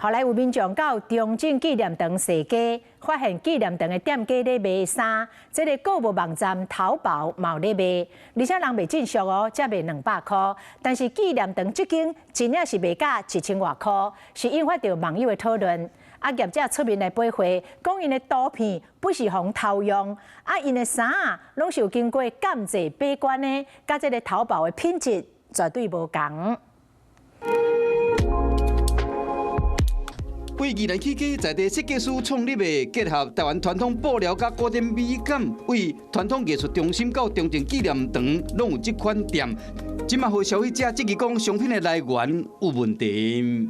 後來有民眾到中正紀念堂踅街，發現紀念堂的店家咧賣衫，這个購物網站淘寶嘛有咧賣，而且人賣真俗哦，才賣200箍。但是紀念堂這間真正是賣價1000外箍，是引發著網友的討論。啊，業者出面來駁回，講𪜶的圖片不是予偷用，啊，𪜶的衫啊，攏是有經過鑑證把關的，佮這个淘寶的品質絕對無仝。為宜蘭起家在地設計師創立的，結合台灣傳統布料佮古典美感，為傳統藝術中心到中正紀念堂攏有這款店。這馬予消費者質疑講商品的來源有問題。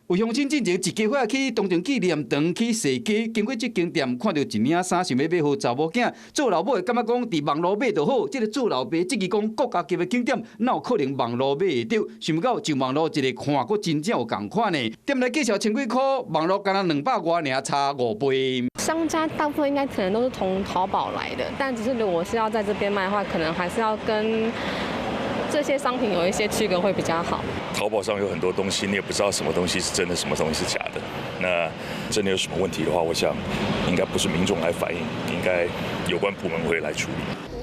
有鄉親進前一家伙去中正紀念堂去踅街，經過這間店，看著一領衫，想欲買予查某囝。做老母的感覺講，佇網路買就好。這个做老爸質疑講，國家級的景點，哪有可能網路買會著？想欲到上網路一个看，閣真正有仝款呢。店內介紹千幾箍，網路干焦200外爾，差5倍。商家大部分應該可能都是從淘寶來的，但只是如果是要在這邊賣的話，可能還是要跟這些商品有一些區隔會比較好。淘寶上有很多東西，你也不知道什麼東西是真的，什麼東西是假的。那真的有什麼問題的話，我想應該不是民眾來反映，應該有關部門會來處理。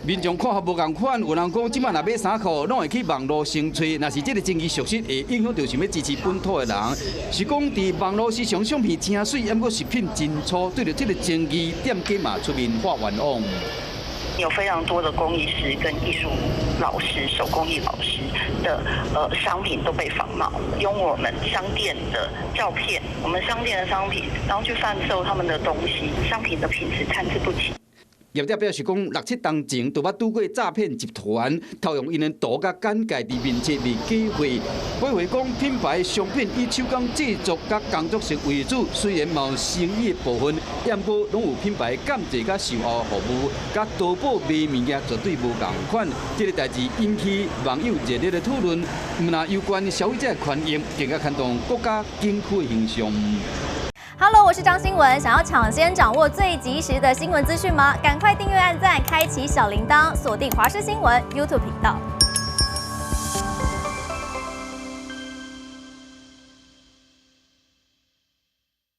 民眾看法無仝款，有人講這馬若買衫褲，攏會去網路先揣。若是這个爭議屬實，會影響著想欲支持本土的人。是講佇網路市場相片誠媠，毋過實品真粗。對著這个爭議，店家嘛出面發冤枉。有非常多的工藝師跟藝術老師、手工藝老師的商品都被仿冒，用我們商店的照片、我們商店的商品，然後去販售他們的東西，商品的品質參差不齊。業者表示講，六七冬前就捌拄過詐騙集團偷用𪜶的圖佮簡介佇面冊賣假貨，駁回講品牌商品以手工製作佮工作室為主，雖然嘛有誠意的部分，毋過攏有品牌鑑證佮售後服務，佮淘寶賣物件絕對無仝款。這个代誌引起網友熱烈的討論，毋但攸關消費者的權益，更加牽動國家景區的形象。 Hello，我是張新文。想要搶先掌握最及時的新聞資訊嗎？趕快訂閱、按讚、開啟小鈴鐺，鎖定華視新聞 YouTube 頻道。